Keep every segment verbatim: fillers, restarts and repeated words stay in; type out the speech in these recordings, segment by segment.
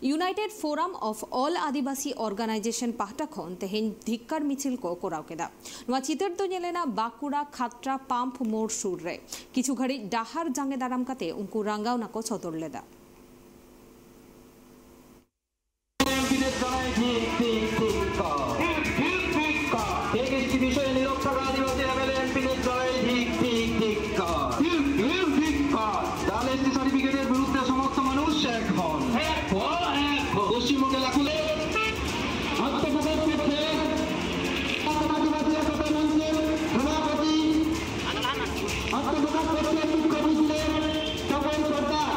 United Forum of All Adivasi Organization ᱯᱟᱦᱴᱟ ᱠᱷᱚᱱ ᱛᱮᱦᱮᱧ ᱫᱷᱤᱠᱠᱟᱨ ᱢᱤᱪᱷᱤᱞ ᱠᱚ ᱠᱚᱨᱟᱣ ᱠᱮᱫᱟ᱾ ᱱᱚᱣᱟ ᱪᱤᱛᱟᱹᱨ ᱫᱚ ᱧᱮᱞ ᱮᱱᱟ ᱵᱟᱸᱠᱩᱲᱟ ᱠᱷᱟᱛᱲᱟ ᱯᱟᱢᱯ ᱢᱳᱲ ᱥᱩᱨ ᱨᱮ᱾ ᱠᱤᱪᱷᱩ ᱜᱷᱟᱹᱲᱤᱡ ᱰᱟᱦᱟᱨ ᱡᱟᱸᱜᱮ ᱫᱟᱨᱟᱢ ᱠᱟᱛᱮ ᱩᱱᱠᱩ ᱨᱟᱸᱜᱟᱣᱱᱟ ᱠᱚ ᱥᱚᱫᱚᱨ ᱞᱮᱫᱟ᱾ ঠিক একটি বিষয়ে নীরব থাকা আদিবাসী এমএলএ এমপিদের জয়, ধিক, ধিক, ধিক্কার। ধিক, ধিক, ধিক্কার। জাল এসটি সার্টিফিকেটের বিরুদ্ধে সমস্ত মানুষ এক হন। এক হন, এক হন। পশ্চিমবঙ্গে লাখো আত্মপ্রকাশ করছে আদিবাসী একতা মঞ্চের সভাপতি, আত্মপ্রকাশ করছে মুখ্য মিছিলের তপন সর্দার।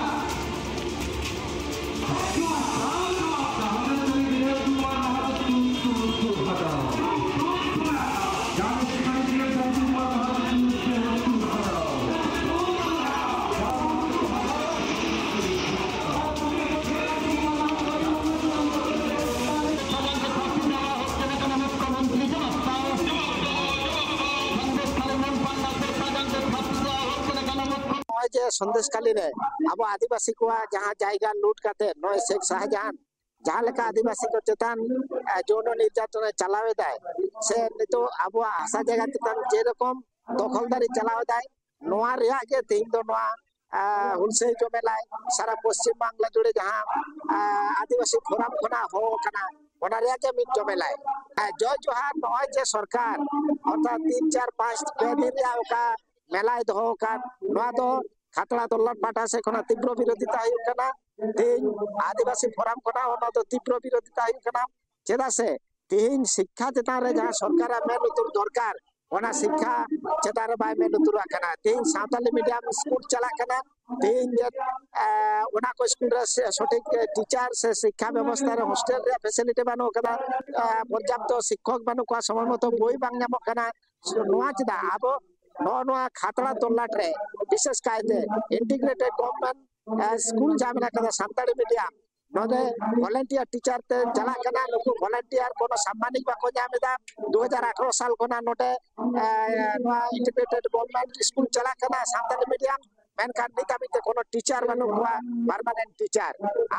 ᱱᱚᱜᱼᱚᱭ ᱡᱮ ᱥᱚᱱᱫᱮᱥᱠᱟᱞᱤ ᱨᱮ ᱟᱵᱚ ᱟᱹᱫᱤᱵᱟᱹᱥᱤ ᱠᱚᱣᱟᱜ ᱡᱟᱦᱟᱸ ᱡᱟᱭᱜᱟ ᱞᱩᱴ ᱠᱟᱛᱮ ᱱᱚᱜᱼᱚᱭ ᱥᱮᱠ ᱥᱟᱦᱟᱡᱟᱦᱟᱱ ᱡᱟᱦᱟᱸ ᱞᱮᱠᱟ ᱟᱹᱫᱤᱵᱟᱹᱥᱤ ᱠᱚ ᱪᱮᱛᱟᱱ, ᱮ, ᱡᱳᱱ ᱱᱤᱨᱡᱟᱛᱚᱱ ᱮ ᱪᱟᱞᱟᱣ ᱮᱫᱟᱭ, ᱥᱮ ᱱᱤᱛᱚᱜ ᱟᱵᱚᱣᱟᱜ ᱦᱟᱥᱟ ᱡᱟᱭᱜᱟ ᱪᱮᱛᱟᱱ ᱡᱮᱨᱚᱠᱚᱢ ᱫᱚᱠᱷᱚᱞᱫᱟᱨᱤ ᱪᱟᱞᱟᱣ ᱮᱫᱟᱭ, ᱱᱚᱣᱟ ᱨᱮᱭᱟᱜ ᱜᱮ ᱛᱮᱦᱮᱧ ᱫᱚ ᱱᱚᱣᱟ, ᱮ, ᱦᱩᱞᱥᱟᱹᱭ ᱡᱚᱢᱮᱞᱟᱭ ᱥᱟᱨᱟ ᱯᱚᱥᱪᱤᱢ ᱵᱟᱝᱞᱟ ᱡᱩᱲᱮ ᱡᱟᱦᱟᱸ, ᱮ, ᱟᱹᱫᱤᱵᱟᱹᱥᱤ ᱯᱷᱳᱨᱟᱢ ᱠᱷᱚᱱᱟᱜ ᱦᱚᱦᱚ ᱟᱠᱟᱱᱟ, ᱚᱱᱟ ᱨᱮᱭᱟᱜ ᱜᱮ ᱢᱤᱫ ᱡᱚᱢᱮᱞᱟᱭ᱾ ᱮ, ᱡᱚᱭ ᱡᱚᱦᱟᱨ, ᱱᱚᱜᱼᱚᱭ ᱡᱮ ᱥᱚᱨᱠᱟᱨ ᱚᱨᱛᱷᱟᱛ ᱛᱤᱱ, ᱪᱟᱨ, ᱯᱟᱸᱪ, ᱯᱮ ᱫᱤᱱ ᱨᱮᱭᱟᱜ ᱚᱠᱟ ᱢᱮᱞᱟᱭ ᱫᱚᱦᱚ ᱟᱠᱟᱫ, ᱱᱚᱣᱟ ᱫᱚ ᱠᱷᱟᱛᱲᱟ ᱛᱚᱞᱞᱟᱴ ᱯᱟᱦᱴᱟ ᱥᱮᱫ ᱠᱷᱚᱱᱟᱜ ᱛᱤᱵᱨᱚ ᱵᱤᱨᱳᱫᱷᱤᱛᱟ ᱦᱩᱭᱩᱜ ᱠᱟᱱᱟ᱾ ᱛᱮᱦᱮᱧ ᱟᱹᱫᱤᱵᱟᱹᱥᱤ ᱯᱷᱳᱨᱟᱢ ᱠᱷᱚᱱᱟᱜ ᱦᱚᱸ ᱱᱚᱣᱟ ᱫᱚ ᱛᱤᱵᱨᱚ ᱵᱤᱨᱳᱫᱷᱤᱛᱟ ᱦᱩᱭᱩᱜ ᱠᱟᱱᱟ᱾ ᱪᱮᱫᱟᱜ ᱥᱮ ᱛᱮᱦᱮᱧ ᱥᱤᱠᱠᱷᱟ ᱪᱮᱛᱟᱱ ᱨᱮ ᱡᱟᱦᱟᱸ ᱥᱚᱨᱠᱟᱨᱟᱜ ᱢᱮᱫ ᱞᱩᱛᱩᱨ ᱫᱚᱨᱠᱟᱨ, ᱚᱱᱟ ᱥᱤᱠᱠᱷᱟ ᱪᱮᱛᱟᱱ ᱨᱮ ᱵᱟᱭ ᱢᱮᱫ ᱞᱩᱛᱩᱨᱟᱜ ᱠᱟᱱᱟ᱾ ᱛᱮᱦᱮᱧ ᱥᱟᱱᱛᱟᱞᱤ ᱢᱤᱰᱤᱭᱟᱢ ᱥᱠᱩᱞ ᱪᱟᱞᱟᱜ ᱠᱟᱱᱟ, ᱛᱮᱦᱮᱧ ᱡᱮ, ᱮ, ᱚᱱᱟ ᱠᱚ ᱥᱠᱩᱞ ᱨᱮ ᱥᱮ ᱥᱚᱴᱷᱤᱠ ᱴᱤᱪᱟᱨ ᱥᱮ ᱥᱤᱠᱠᱷᱟ ᱵᱮᱵᱚᱥᱛᱷᱟ ᱨᱮ ᱦᱳᱥᱴᱮᱞ ᱨᱮᱭᱟᱜ ᱯᱷᱮᱥᱤᱞᱤᱴᱤ ᱵᱟᱹᱱᱩᱜ ᱟᱠᱟᱫᱟ, ᱮ, ᱯᱚᱨᱡᱟᱯᱛᱚ ᱥᱤᱠᱠᱷᱚᱠ ᱵᱟᱹᱱᱩᱜ ᱠᱚᱣᱟ, ᱥᱚᱢᱚᱭ ᱢᱚᱛᱚ ᱵᱳᱭ ᱵᱟᱝ ᱧᱟᱢᱚᱜ ᱠᱟᱱᱟ᱾ ᱱᱚᱣᱟ ᱪᱮᱫᱟᱜ ᱟᱵᱚ ᱱᱚᱜᱼᱚ ᱱᱚᱣᱟ ᱠᱷᱟᱛᱲᱟ ᱛᱚᱞᱞᱟᱴ ᱨᱮ ᱵᱤᱥᱮᱥ ᱠᱟᱭᱛᱮ ᱤᱱᱴᱤᱜᱨᱮᱴᱮᱰ ᱜᱚᱵᱷᱚᱨᱱᱢᱮᱱᱴ, ᱮ, ᱥᱠᱩᱞ ᱡᱟᱦᱟᱸ ᱢᱮᱱᱟᱜ ᱠᱟᱫᱟ ᱥᱟᱱᱛᱟᱲᱤ ᱢᱤᱰᱤᱭᱟᱢ, ᱱᱚᱰᱮ ᱵᱷᱚᱞᱮᱱᱴᱤᱭᱟᱨ ᱴᱤᱪᱟᱨ ᱛᱮ ᱪᱟᱞᱟᱜ ᱠᱟᱱᱟ, ᱱᱩᱠᱩ ᱵᱷᱚᱞᱮᱱᱴᱤᱭᱟᱨ ᱠᱳᱱᱳ ᱥᱟᱢᱢᱟᱱᱤᱠ ᱵᱟᱠᱚ ᱧᱟᱢ ᱮᱫᱟ᱾ ᱫᱩ ᱦᱟᱡᱟᱨ ᱟᱴᱷᱨᱚ ᱥᱟᱞ ᱠᱷᱚᱱᱟᱜ ᱱᱚᱰᱮ, ᱮ, ᱱᱚᱣᱟ ᱤᱱᱴᱤᱜᱨᱮᱴᱮᱰ ᱜᱚᱵᱷᱚᱨᱱᱢᱮᱱᱴ ᱥᱠᱩᱞ ᱪᱟᱞᱟᱜ ᱠᱟᱱᱟ ᱥᱟᱱᱛᱟᱲᱤ ᱢᱤᱰᱤᱭᱟᱢ, ᱢᱮᱱᱠᱷᱟᱱ ᱱᱤᱛ ᱦᱟᱹᱵᱤᱡ ᱛᱮ ᱠᱳᱱᱳ ᱴᱤᱪᱟᱨ ᱵᱟᱹᱱᱩᱜ ᱠᱚᱣᱟ, ᱯᱟᱨᱢᱟᱱᱮᱱᱴ ᱴᱤᱪᱟᱨ᱾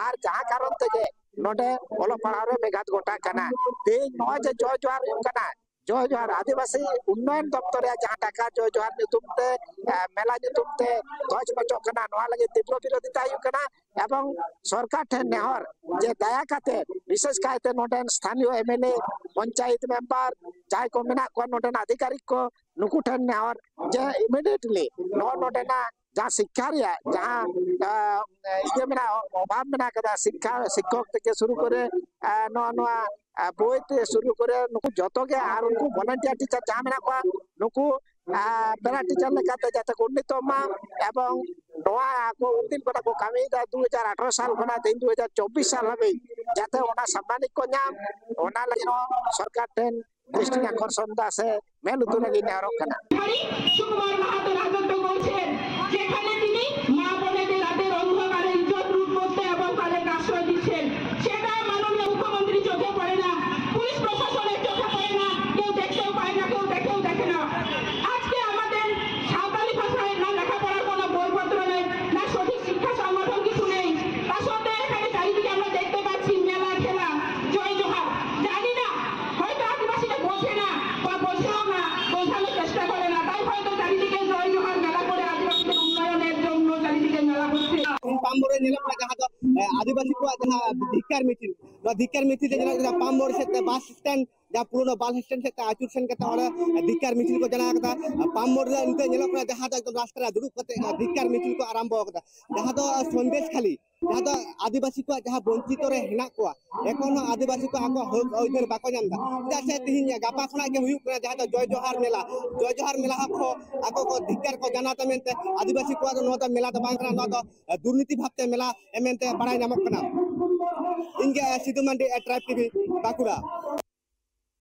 ᱟᱨ ᱡᱟᱦᱟᱸ ᱠᱟᱨᱚᱱ ᱛᱮᱜᱮ ᱱᱚᱰᱮ ᱚᱞᱚᱜ ᱯᱟᱲᱦᱟᱣ ᱨᱮ ᱵᱮᱜᱷᱟᱛ ᱜᱷᱚᱴᱟᱜ ᱠᱟᱱᱟ᱾ ᱛᱮᱦᱮᱧ ᱱᱚᱜᱼᱚᱭ ᱡᱮ ᱡᱚᱭ ᱡᱚᱦᱟᱨ ᱦᱩᱭᱩᱜ ᱠᱟᱱᱟ, ᱡᱚᱭ ᱡᱚᱦᱟᱨ ᱟᱹᱫᱤᱵᱟᱹᱥᱤ ᱩᱱᱱᱚᱭᱚᱱ ᱫᱚᱯᱛᱚᱨ ᱨᱮᱭᱟᱜ ᱡᱟᱦᱟᱸ ᱴᱟᱠᱟ ᱡᱚᱭ ᱡᱚᱦᱟᱨ ᱧᱩᱛᱩᱢ ᱛᱮ, ᱮ, ᱢᱮᱞᱟ ᱧᱩᱛᱩᱢ ᱛᱮ ᱫᱷᱚᱡᱽ ᱵᱚᱪᱚᱜ ᱠᱟᱱᱟ, ᱱᱚᱣᱟ ᱞᱟᱹᱜᱤᱫ ᱛᱤᱵᱨᱚ ᱵᱤᱨᱳᱫᱷᱤᱛᱟ ᱦᱩᱭᱩᱜ ᱠᱟᱱᱟ᱾ ᱮᱵᱚᱝ ᱥᱚᱨᱠᱟᱨ ᱴᱷᱮᱱ ᱱᱮᱦᱚᱨ ᱡᱮ ᱫᱟᱭᱟ ᱠᱟᱛᱮ, ᱵᱤᱥᱮᱥ ᱠᱟᱭᱛᱮ ᱱᱚᱰᱮᱱ ᱥᱛᱷᱟᱱᱤᱭᱚ M L A, panchayat member, ᱡᱟᱦᱟᱸᱭ ᱠᱚ ᱢᱮᱱᱟᱜ ᱠᱚᱣᱟ ᱱᱚᱰᱮᱱ ᱟᱫᱷᱤᱠᱟᱨᱤᱠ ᱠᱚ, ᱱᱩᱠᱩ ᱴᱷᱮᱱ ᱱᱮᱦᱚᱨ ᱡᱮ ᱤᱢᱤᱰᱤᱭᱮᱴᱞᱤ ᱱᱚᱜᱼᱚ ᱱᱚᱰᱮᱱᱟᱜ ᱡᱟᱦᱟᱸ ᱥᱤᱠᱠᱷᱟ ᱨᱮᱭᱟᱜ ᱡᱟᱦᱟᱸ, ᱟ, ᱤᱭᱟᱹ ᱢᱮᱱᱟᱜᱼᱟ, ᱚᱵᱷᱟᱵ ᱢᱮᱱᱟᱜ ᱠᱟᱫᱟ, ᱥᱤᱠᱠᱷᱟ, ᱥᱤᱠᱠᱷᱚᱠ ᱛᱷᱮᱠᱮ ᱥᱩᱨᱩ ᱠᱚᱨᱮ, ᱟ, ᱱᱚᱣᱟ, ᱱᱚᱣᱟ, ᱟ, ᱵᱳᱭ ᱛᱮ ᱥᱩᱨᱩ ᱠᱚᱨᱮ ᱱᱩᱠᱩ ᱡᱚᱛᱚ ᱜᱮ, ᱟᱨ ᱩᱱᱠᱩ ᱵᱷᱚᱞᱮᱱᱴᱤᱭᱟᱨ ᱴᱤᱪᱟᱨ ᱡᱟᱦᱟᱸ ᱢᱮᱱᱟᱜ ᱠᱚᱣᱟ, ᱱᱩᱠᱩ, ᱟ, ᱯᱮᱨᱟ ᱴᱤᱪᱟᱨ ᱞᱮᱠᱟᱛᱮ ᱡᱟᱛᱮ ᱠᱚ ᱩᱱᱱᱤᱛᱚᱜ ᱢᱟ, ᱮᱵᱚᱝ ᱱᱚᱣᱟ ᱟᱠᱚ ᱩᱱᱫᱤᱱ ᱠᱷᱚᱱᱟᱜ ᱠᱚ ᱠᱟᱹᱢᱤᱭᱮᱫᱟ, ᱫᱩ ᱦᱟᱡᱟᱨ ᱟᱴᱷᱨᱚ ᱥᱟᱞ ᱠᱷᱚᱱᱟᱜ ᱛᱮᱦᱮᱧ ᱫᱩ ᱦᱟᱡᱟᱨ ᱪᱚᱵᱵᱤᱥ ᱥᱟᱞ ᱦᱟᱹᱵᱤᱡ ᱡᱟᱛᱮ ᱚᱱᱟ ᱥᱟᱢᱢᱟᱱᱤᱠ ᱠᱚ ᱧᱟᱢ, ᱚᱱᱟ ᱞᱟᱹᱜᱤᱫ ᱦᱚᱸ ᱥᱚᱨᱠᱟᱨ ᱴᱷᱮᱱ ᱫᱨᱤᱥᱴᱤ ᱟᱠᱚᱨᱥᱚᱱ ᱫᱟ ᱥᱮ ᱢᱮᱫ ᱞᱩᱛᱩᱨ ᱞᱟᱹᱜᱤᱫ ᱱᱮᱦᱚᱨᱚᱜ ᱠᱟᱱᱟ᱾ সুকুমার মাহাতো রাজত্ব করছেন, যেখানে তিনি মা বোনেদের রাতের অন্ধকারে ইজ্জত লুট করতে এবং তাদেরকে আশ্রয় দিচ্ছেন, সেটা মাননীয় মুখ্যমন্ত্রী চোখে পড়ে না, পুলিশ প্রশাসনের চোখে পড়ে না, কেউ দেখতেও পায় না, কেউ দেখেও দেখে না। আজকে আমাদের সাঁওতালি ভাষায় না লেখাপড়ার কোনো বইপত্র নেই, না সঠিক শিক্ষা সংগঠন কিছু নেই। তা সত্ত্বেও এখানে চারিদিকে আমরা দেখতে পাচ্ছি মেলা, খেলা, জয় জোহার। জানি না, হয়তো আদিবাসীরা বোঝে না বা বোঝেও না, বোঝানোর চেষ্টা করে না, তাই হয়তো চারিদিকে জয় জোহার মেলা করে আদিবাসীদের উন্নয়নের জন্য চারিদিকে মেলা হচ্ছে। ᱯᱟᱢ ᱢᱳᱲ ᱨᱮ ᱧᱮᱞᱚᱜ ᱠᱟᱱᱟ ᱡᱟᱦᱟᱸ ᱫᱚ, ᱮ, ᱟᱹᱫᱤᱵᱟᱹᱥᱤ ᱠᱚᱣᱟᱜ ᱡᱟᱦᱟᱸ ᱫᱷᱤᱠᱠᱟᱨ ᱢᱤᱪᱷᱤᱞ, ᱱᱚᱣᱟ ᱫᱷᱤᱠᱠᱟᱨ ᱢᱤᱪᱷᱤᱞ ᱛᱮ ᱧᱮᱞᱚᱜ ᱠᱟᱱᱟ ᱯᱟᱢ ᱢᱳᱲ ᱥᱮᱫ ᱛᱮ ᱵᱟᱥ ᱥᱴᱮᱱᱰ, ᱡᱟᱦᱟᱸ ᱯᱩᱨᱳᱱᱳ ᱵᱟᱥ ᱥᱴᱮᱱᱰ ᱥᱮᱫ ᱛᱮ ᱟᱹᱪᱩᱨ ᱥᱮᱱ ᱠᱟᱛᱮ ᱚᱸᱰᱮ ᱫᱷᱤᱠᱠᱟᱨ ᱢᱤᱪᱷᱤᱞ ᱠᱚ ᱪᱟᱞᱟᱣ ᱠᱟᱫᱟ᱾ ᱯᱟᱢ ᱢᱳᱲ ᱨᱮ ᱱᱤᱛᱚᱜ ᱧᱮᱞᱚᱜ ᱠᱟᱱᱟ ᱡᱟᱦᱟᱸ ᱫᱚ ᱮᱠᱫᱚᱢ ᱨᱟᱥᱛᱟ ᱨᱮ ᱫᱩᱲᱩᱵ ᱠᱟᱛᱮ ᱫᱷᱤᱠᱠᱟᱨ ᱢᱤᱪᱷᱤᱞ ᱠᱚ ᱟᱨᱟᱢᱵᱚ ᱠᱟᱫᱟ, ᱡᱟᱦᱟᱸ ᱫᱚ ᱥᱚᱱᱫᱮᱥ ᱠᱷᱟᱞᱤ, ᱡᱟᱦᱟᱸ ᱫᱚ ᱟᱹᱫᱤᱵᱟᱹᱥᱤ ᱠᱚᱣᱟᱜ ᱡᱟᱦᱟᱸ ᱵᱚᱧᱪᱤᱛᱚ ᱨᱮ ᱦᱮᱱᱟᱜ ᱠᱚᱣᱟ, ᱮᱠᱷᱚᱱ ᱦᱚᱸ ᱟᱹᱫᱤᱵᱟᱹᱥᱤ ᱠᱚ ᱟᱠᱚᱣᱟᱜ ᱦᱚᱠ ᱟᱹᱭᱫᱟᱹᱨ ᱵᱟᱠᱚ ᱧᱟᱢ ᱮᱫᱟ᱾ ᱪᱮᱫᱟᱜ ᱥᱮ ᱛᱮᱦᱮᱧ ᱜᱟᱯᱟ ᱠᱷᱚᱱᱟᱜ ᱜᱮ ᱦᱩᱭᱩᱜ ᱠᱟᱱᱟ ᱡᱟᱦᱟᱸ ᱫᱚ ᱡᱚᱭ ᱡᱚᱦᱟᱨ ᱢᱮᱞᱟ, ᱡᱚᱭ ᱡᱚᱦᱟᱨ ᱢᱮᱞᱟ ᱦᱚᱸ ᱠᱚ ᱟᱠᱚ ᱠᱚ ᱫᱷᱤᱠᱠᱟᱨ ᱠᱚ ᱡᱟᱱᱟᱣ ᱛᱮ ᱢᱮᱱᱛᱮ ᱟᱹᱫᱤᱵᱟᱹᱥᱤ ᱠᱚᱣᱟᱜ ᱫᱚ ᱱᱚᱣᱟ ᱫᱚ ᱢᱮᱞᱟ ᱫᱚ ᱵᱟᱝ ᱠᱟᱱᱟ, ᱱᱚᱣᱟ ᱫᱚ ᱫᱩᱨᱱᱤᱛᱤ ᱵᱷᱟᱵᱛᱮ ᱢᱮᱞᱟ ᱢᱮᱱᱛᱮ ᱵᱟᱲᱟᱭ ᱧᱟᱢᱚᱜ ᱠᱟᱱᱟ᱾ ᱤᱧ ᱜᱮ ᱥᱤᱫᱩ ᱢᱟᱱᱰᱤ, ᱴᱨᱟᱭᱤᱵᱽ ᱴᱤᱵᱷᱤ, ᱵᱟᱸᱠᱩᱲᱟ᱾